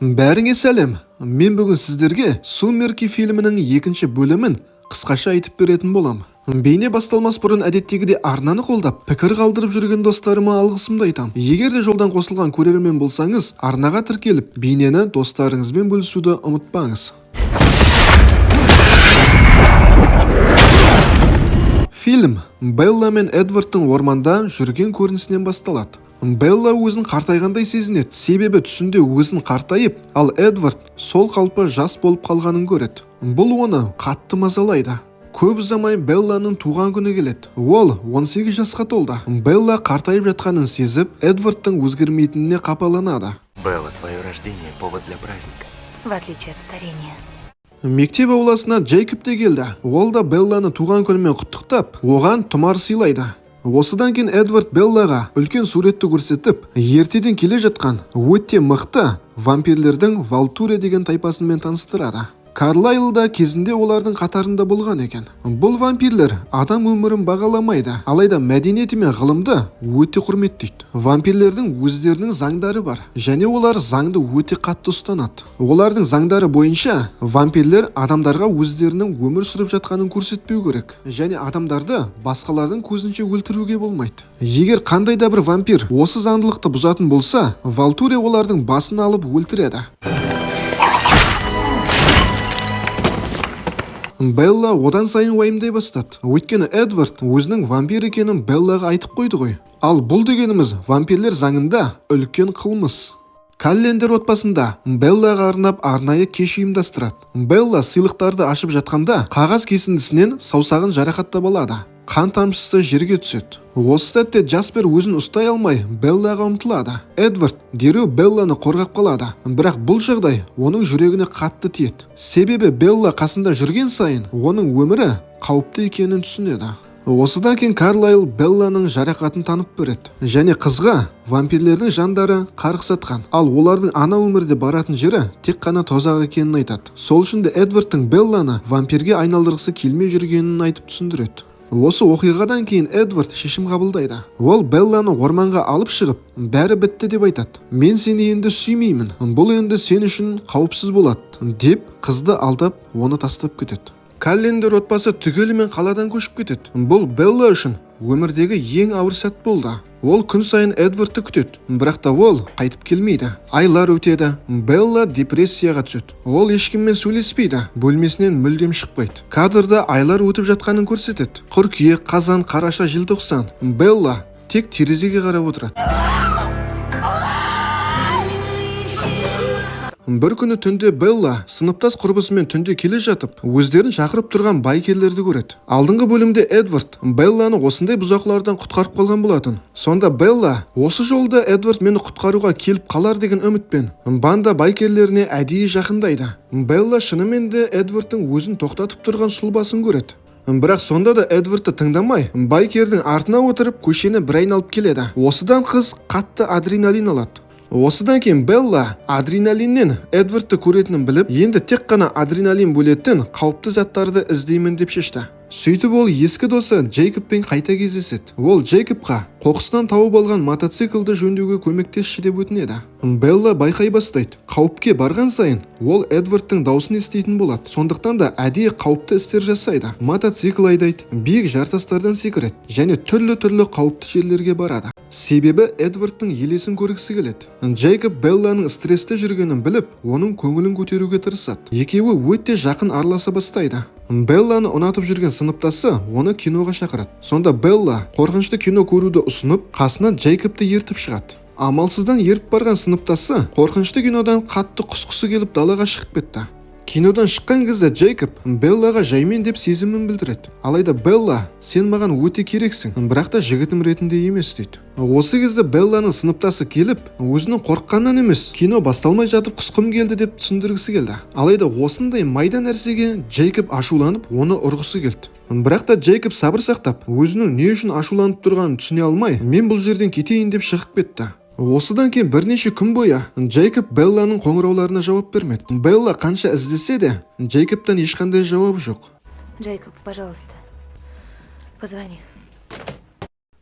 Бәріңе сәлем! Мен бүгін сіздерге «Сумерки» фильмінің екінші бөлімін қысқаша айтып беретін болам. Бейне басталмас бұрын әдеттегідей арнаны қолдап, пікір қалдырып жүрген достарыма алғысымды айтам. Егер де жолдан қосылған көрермен болсаңыз, арнаға тіркеліп, бейнені достарыңызбен бөлісуді ұмытпаңыз. Фильм Белла мен Эдвардтың орманда жүрген көрінісінен басталады. Белла өзін қартайғандай сезінеді, себебі түсінде өзін қартайып, ал Эдвард сол қалпы жас болып қалғанын көреді. Бұл оны қатты мазалайды. Көп ұзамай Белланың туған күні келеді. Ол 18 жасқа толды. Белла қартайып жатқанын сезіп, Эдвардтың өзгермейтініне қапаланады. Белла, твое рождение – повод для праздника. В отличие от старения. Мектеп ауласына Джейкоб те келді. Ол да Белланы туған күнімен құттықтап, оған тұмар сыйлайды. Осыдан кейін Эдвард Беллаға үлкен суретті көрсетіп, ертеден келе жатқан өте мықты вампирлердің Валтуре деген тайпасымен таныстырады. Карлайл да кезінде олардың қатарында болған екен. Бұл вампирлер адам өмірін бағаламайды, алайда мәдениеті мен ғылымды өте құрметтейді. Вампирлердің өздерінің заңдары бар және олар заңды өте қатты ұстанады. Олардың заңдары бойынша вампирлер адамдарға өздерінің өмір сүріп жатқанын көрсетпеу керек және адамдарды басқалардың көзінше өлтіруге болмайды. Егер қандай да бір вампир осы заңдылықты бұзатын болса, Валтуре олардың басын алып өлтіреді. Белла одан сайын уайымдай бастады, өйткені Эдвард өзінің вампир екенін Беллаға айтып қойды ғой. Ал бұл дегеніміз вампирлер заңында үлкен қылмыс. Каллендер отбасында Беллаға арнап арнайы кеш ұйымдастырады. Белла сыйлықтарды ашып жатқанда қағаз кесіндісінен саусағын жарақаттап алады. Қан тамшысы жерге түседі. Осы сәтте Джаспер өзін ұстай алмай, Беллаға ұмтылады. Эдвард дереу Белланы қорғап қалады, бірақ бұл жағдай оның жүрегіне қатты тиеді, себебі Белла қасында жүрген сайын оның өмірі қауіпті екенін түсінеді. Осыдан кейін Карлайл Белланың жарақатын танып береді және қызға вампирлердің жандары қарғыс атқан, ал олардың ана өмірде баратын жері тек қана тозақ екенін айтады. Сол үшін де Эдвардтың Белланы вампирге айналдырғысы келмей жүргенін айтып түсіндіреді. Осы оқиғадан кейін Эдвард шешім қабылдайды. Ол Белланы орманға алып шығып, бәрі бітті деп айтады. «Мен сені енді сүймеймін, бұл енді сен үшін қауіпсіз болады», – деп қызды алдап, оны тастап кетеді. Каллендер отбасы түгелімен қаладан көшіп кетеді. Бұл Белла үшін өмірдегі ең ауыр сәт болды. Ол күн сайын Эдвардты күтеді, бірақ та ол қайтып келмейді. Айлар өтеді. Белла депрессияға түседі. Ол ешкіммен сөйлеспейді, бөлмесінен мүлдем шықпайды. Кадрда айлар өтіп жатқанын көрсетеді: қыркүйек, қазан, қараша, желтоқсан. Белла тек терезеге қарап отырады. Бір күні түнде Белла сыныптас құрбысымен түнде келе жатып, өздерін шақырып тұрған байкерлерді көреді. Алдыңғы бөлімде Эдвард Белланы осындай бұзақылардан құтқарып қалған болатын. Сонда Белла осы жолда Эдвард мені құтқаруға келіп қалар деген үмітпен банда байкерлеріне әдейі жақындайды. Белла шынымен де Эдвардтың өзін тоқтатып тұрған сұлбасын көреді, бірақ сонда да Эдвардты тыңдамай, байкердің артына отырып, көшені бір айналып келеді. Осыдан қыз қатты адреналин алады. Осыдан кейін Белла адреналиннен Эдвардты көретінін біліп, енді тек қана адреналин бөлетін қауіпті заттарды іздеймін деп шешті. Сөйтіп ол ескі досы Джейкобпен қайта кездеседі. Ол Джейкобқа қоқыстан тауып алған мотоциклді жөндеуге көмектесші деп өтінеді. Белла байқай бастайды: қауіпке барған сайын ол Эдвардтың даусын еститін болады. Сондықтан да әдейі қауіпті істер жасайды: мотоцикл айдайды, биік жартастардан секіреді және түрлі-түрлі қауіпті жерлерге барады, себебі Эдвардтың елесін көргісі келеді. Джейкоб Белланың стрессте жүргенін біліп, оның көңілін көтеруге тырысады. Екеуі өте жақын араласа бастайды. Белланы ұнатып жүрген сыныптасы оны киноға шақырады. Сонда Белла қорқынышты кино көруді ұсынып, қасына Джейкобты ертіп шығады. Амалсыздан еріп барған сыныптасы қорқынышты кинодан қатты құсқысы келіп, далаға шығып кетті. Кинодан шыққан кезде Джейкоб Беллаға жаймен деп сезімін білдіреді. Алайда Белла: «Сен маған өте керексің, бірақ та жігітім ретінде емес», – дейді. Осы кезде Белланың сыныптасы келіп, өзінің қорыққаннан емес, кино басталмай жатып құсқым келді деп түсіндіргісі келді. Алайда осындай майда нәрсеге Джейкоб ашуланып, оны ұрғысы келді. Бірақ та Джейкоб сабыр сақтап, өзінің не үшін ашуланып тұрғанын түсіне алмай, «Мен бұл жерден кетейін» деп шығып кетті. Осыдан кейін бірнеше күн бойы Джейкоб Белланың қоңырауларына жауап бермеді. Белла қанша іздесе де, Джейкобтан ешқандай жауап жоқ. Джейкоб, пожалуйста, позвони.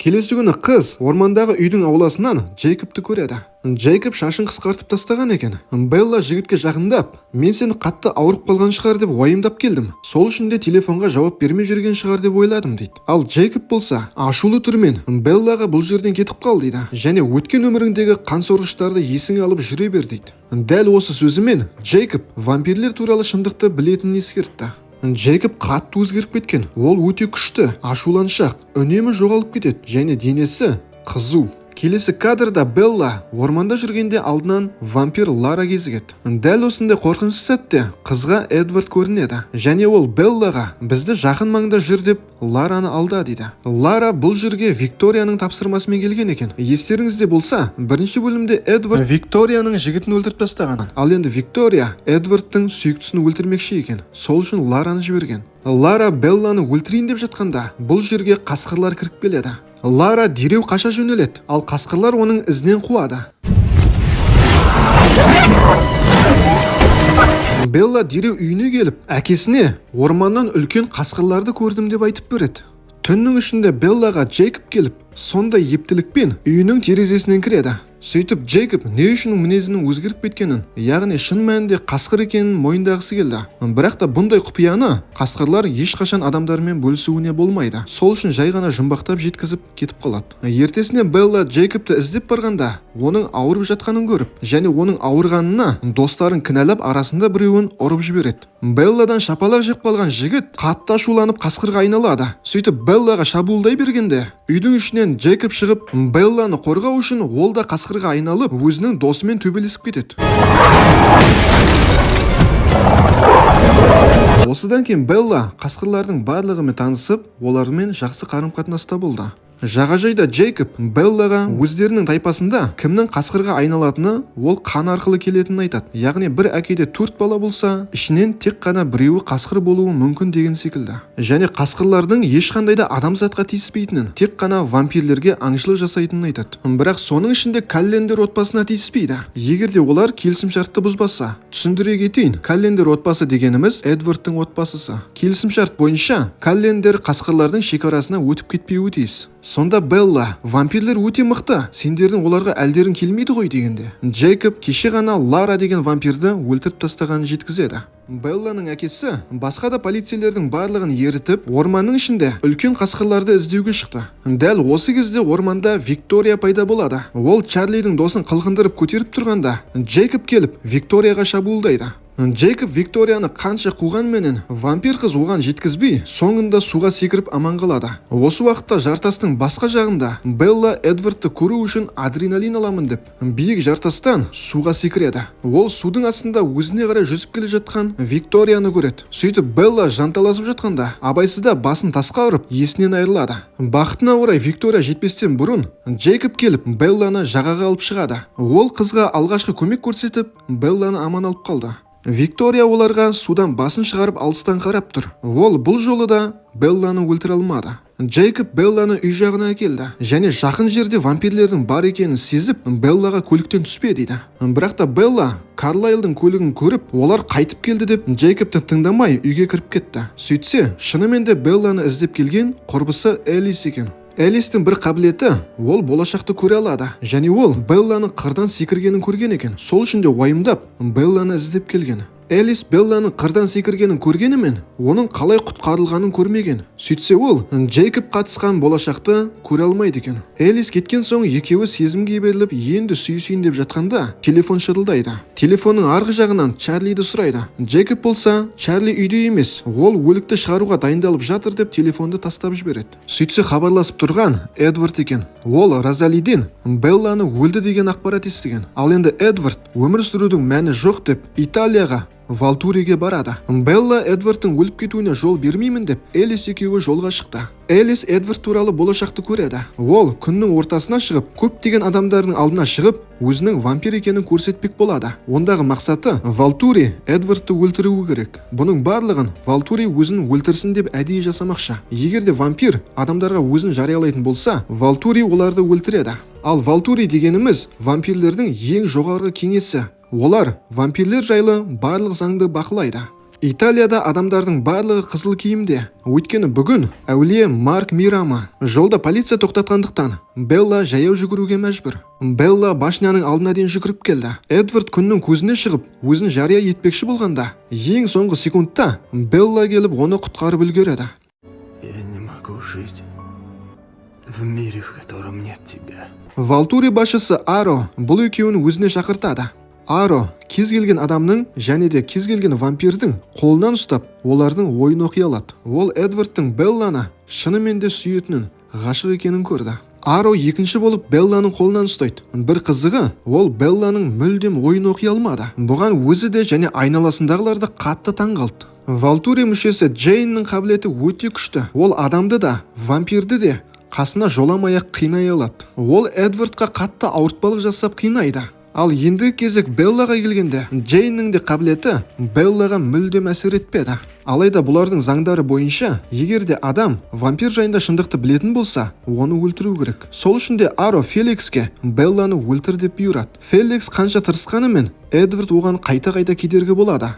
Келесі күні қыз ормандағы үйдің ауласынан Джейкобты көреді. Джейкоб шашын қысқартып тастаған екен. Белла жігітке жақындап, мен сені қатты ауырып қалған шығар деп уайымдап келдім, сол үшін де телефонға жауап бермей жүрген шығар деп ойладым, дейді. Ал Джейкоб болса ашулы түрмен Беллаға бұл жерден кетіп қал дейді және өткен өміріңдегі қансорғыштарды есіңе алып жүре бер дейді. Дәл осы сөзімен Джейкоб вампирлер туралы шындықты білетінін ескертті. Джейкоб қатты өзгеріп кеткен. Ол өте күшті, ашуланшақ, үнемі жоғалып кетеді және денесі қызу. Келесі кадрда Белла орманда жүргенде алдынан вампир Лара кезігеді. Дәл осындай қорқынышты сәтте қызға Эдвард көрінеді және ол Беллаға бізді жақын маңда жүр деп Лараны алда дейді. Лара бұл жерге Викторияның тапсырмасымен келген екен. Естеріңізде болса, бірінші бөлімде Эдвард Викторияның жігітін өлтіріп тастаған. Ал енді Виктория Эдвардтың сүйіктісін өлтірмекші екен, сол үшін Лараны жіберген. Лара Белланы өлтірейін деп жатқанда, бұл жерге қасқырлар кіріп келеді. Лара дереу қаша жөнеледі, ал қасқырлар оның ізінен қуады. Белла дереу үйіне келіп, әкесіне орманнан үлкен қасқырларды көрдім деп айтып береді. Түннің ішінде Беллаға Джейкоб келіп, сондай ептілікпен үйінің терезесінен кіреді. Сөйтіп Джейкоб не үшін мінезінің өзгеріп кеткенін, яғни шын мәнінде қасқыр екенін мойындағысы келді. Бірақ та бұндай құпияны қасқырлар ешқашан адамдармен бөлісуіне болмайды. Сол үшін жай ғана жұмбақтап жеткізіп кетіп қалады. Ертесіне Белла Джейкобты іздеп барғанда, оның ауырып жатқанын көріп, және оның ауырғанына достарын кінәлап, арасында біреуін ұрып жібереді. Белладан шапалақ жеп қалған жігіт қатты ашуланып қасқырға айналады. Сөйтіп Беллаға шабуылдай бергенде, үйдің ішінен Джейкоб шығып, Белланы қорғау үшін ол да қасқырға айналып, өзінің досымен төбелесіп кетеді. Осыдан кейін Белла қасқырлардың барлығымен танысып, олармен жақсы қарым-қатынаста болды. Жағажайда Джейкоб Беллаға өздерінің тайпасында кімнің қасқырға айналатыны ол қан арқылы келетінін айтады. Яғни бір әкеде 4 бала болса, ішінен тек қана біреуі қасқыр болуы мүмкін деген секілді. Және қасқырлардың ешқандай да адамзатқа тиіспейтінін, тек қана вампирлерге аңшылық жасайтынын айтады. Бірақ соның ішінде Каллендер отбасына тиіспейді, егер де олар келісімшартты бұзбаса. Түсіндіре кетейін, Каллендер отбасы дегеніміз Эдвардтың отбасысы. Келісімшарт бойынша Каллендер қасқырлардың шекарасына өтіп кетпеуі тиіс. Сонда Белла, вампирлер өте мықты, сендердің оларға әлдерің келмейді ғой дегенде, Джейкоб кеше ғана Лара деген вампирді өлтіріп тастағанын жеткізеді. Белланың әкесі басқа да полицейлердің барлығын ерітіп, орманның ішінде үлкен қасқырларды іздеуге шықты. Дәл осы кезде орманда Виктория пайда болады. Ол Чарлидің досын қылқындырып көтеріп тұрғанда, Джейкоб келіп Викторияға шабуылдайды. Джейкоб Викторияны қанша қуғанменен, вампир қыз оған жеткізбей, соңында суға секіріп аман қалады. Осы уақытта жартастың басқа жағында Белла Эдвардты көру үшін адреналин аламын деп биік жартастан суға секіреді. Ол судың астында өзіне қарай жүзіп келе жатқан Викторияны көреді. Сөйтіп Белла жанталасып жатқанда абайсызда басын тасқа ұрып есінен айырылады. Бақытына орай Виктория жетпестен бұрын Джейкоб келіп Белланы жағаға алып шығады. Ол қызға алғашқы көмек көрсетіп, Белланы аман алып қалды. Виктория оларға судан басын шығарып алыстан қарап тұр. Ол бұл жолы да Белланы өлтіре алмады. Джейкоб Белланы үй жағына әкелді және жақын жерде вампирлердің бар екенін сезіп, Беллаға көліктен түспе дейді. Бірақ та Белла Карлайлдың көлігін көріп, олар қайтып келді деп Джейкобты тыңдамай үйге кіріп кетті. Сөйтсе, шынымен де Белланы іздеп келген құрбысы Элис екен. Элистің бір қабілеті, ол болашақты көре алады және ол Белланың қырдан секіргенін көрген екен. Сол үшін де уайымдап Белланы іздеп келген. Элис Белланың қырдан секіргенін көргенімен, оның қалай құтқарылғанын көрмеген. Сөйтсе ол Джейкоб қатысқан болашақты көре алмайды екен. Элис кеткен соң екеуі сезімге беріліп, енді сүйісейін деп жатқанда телефон шырылдайды. Телефонның арғы жағынан Чарлиді сұрайды. Джейкоб болса, Чарли үйде емес, ол өлікті шығаруға дайындалып жатыр деп телефонды тастап жібереді. Сөйтсе хабарласып тұрған Эдвард екен. Ол Розалиден Белланы өлді деген ақпарат естіген. Ал енді Эдвард өмір сүрудің мәні жоқ деп Италияға Валтуриге барады. Белла Эдвардтың өліп кетуіне жол бермеймін деп Элис екеуі жолға шықты. Элис Эдвард туралы болашақты көреді. Ол күннің ортасына шығып, көптеген адамдардың алдына шығып, өзінің вампир екенін көрсетпек болады. Ондағы мақсаты Валтури Эдвардты өлтіруі керек. Бұның барлығын Валтури өзін өлтірсін деп әдейі жасамақшы. Егер де вампир адамдарға өзін жариялайтын болса, Валтури оларды өлтіреді. Ал Валтури дегеніміз вампирлердің ең жоғарғы кеңесі. Олар вампирлер жайлы барлық заңды бақылайды. Италияда адамдардың барлығы қызыл киімде, өйткені бүгін әулие Марк мейрамы. Жолда полиция тоқтатқандықтан, Белла жаяу жүгіруге мәжбүр. Белла башняның алдына дейін жүгіріп келді. Эдвард күннің көзіне шығып, өзін жария етпекші болғанда, ең соңғы секундта Белла келіп, оны құтқарып үлгереді. Я не могу жить в мире, в котором нет тебя. Валтури басшысы Аро бұл екеуін өзіне шақыртады. Аро кез келген адамның және де кез келген вампирдің қолынан ұстап, олардың ойын оқи алады. Ол Эдвардтың Белланы шынымен де сүйетінін, ғашық екенін көрді. Аро екінші болып Белланың қолынан ұстайды. Бір қызығы, ол Белланың мүлдем ойын оқи алмады. Бұған өзі де және айналасындағылар да қатты таң қалды. Валтури мүшесі Джейннің қабілеті өте күшті. Ол адамды да, вампирді де қасына жоламай ақ қинай алады. Ол Эдвардқа қатты ауыртпалық жасап қинайды. Ал ендігі кезек Беллаға келгенде, Джейннің де қабілеті Беллаға мүлдем әсер етпеді. Алайда бұлардың заңдары бойынша, егер де адам вампир жайында шындықты білетін болса, оны өлтіру керек. Сол үшін де Аро Феликске Белланы өлтір деп бұйырады. Феликс қанша тырысқанымен, Эдвард оған қайта-қайта кедергі болады.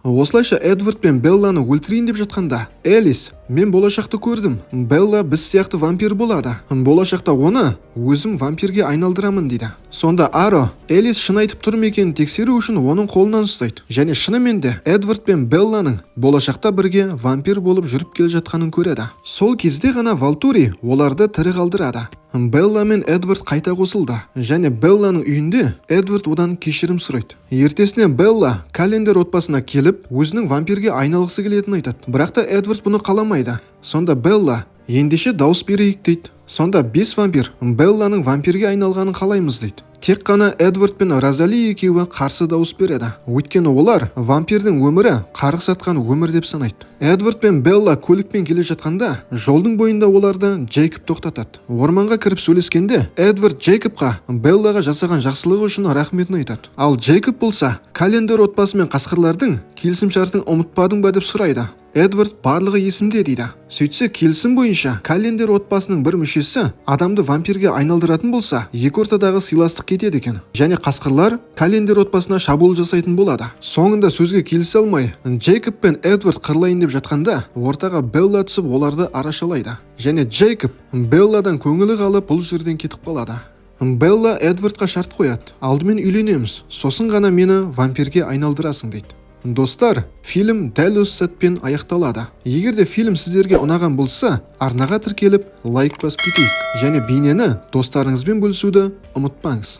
Осылайша Эдвард пен Белланы өлтірейін деп жатқанда, Элис: «Мен болашақты көрдім. Белла біз сияқты вампир болады. Болашақта оны өзім вампирге айналдырамын», – дейді. Сонда Аро Элис шын айтып тұр ма екенін тексеру үшін оның қолынан ұстайды. Және шынымен де Эдвард пен Белланың болашақта бірге вампир болып жүріп келе жатқанын көреді. Сол кезде ғана Валтури оларды тірі қалдырады. Белла мен Эдвард қайта қосылды және Белланың үйінде Эдвард одан кешірім сұрайды. Ертесіне Белла Каллендер отбасына келіп, өзінің вампирге айналғысы келетінін айтады. Бірақ та Эдвард бұны қаламайды. Сонда Белла: «Ендеше дауыс берейік», – дейді. Сонда бес вампир Белланың вампирге айналғанын қалаймыз дейді. Тек қана Эдвард пен Розали екеуі қарсы дауыс береді. Өйткені олар вампирдің өмірі қарғыс атқан өмір деп санайды. Эдвард пен Белла көлікпен келе жатқанда, жолдың бойында оларды Джейкоб тоқтатады. Орманға кіріп сөйлескенде, Эдвард Джейкобқа Беллаға жасаған жақсылығы үшін рахметін айтады. Ал Джейкоб болса, Каллендер отбасы мен қасқырлардың келісімшартын ұмытпадың ба деп сұрайды. Эдвард «Барлығы есімде» дейді. Сөйтсе, келісім бойынша Каллендер отбасының бір мүшесі адамды вампирге айналдыратын болса, екі ортадағы сыйластық кетеді екен. Және қасқырлар Каллендер отбасына шабуыл жасайтын болады. Соңында сөзге келісе алмай, Джейкоб пен Эдвард қырылайын деп жатқанда, ортаға Белла түсіп, оларды арашалайды. Және Джейкоб Белладан көңілі қалып, бұл жерден кетіп қалады. Белла Эдвардқа шарт қояды. «Алдымен үйленеміз, сосын ғана мені вампирге айналдырасың», – дейді. Достар, фильм дәл осы сәтпен аяқталады. Егер де фильм сіздерге ұнаған болса, арнаға тіркеліп, лайк басып кетейік. Және бейнені достарыңызбен бөлісуді ұмытпаңыз.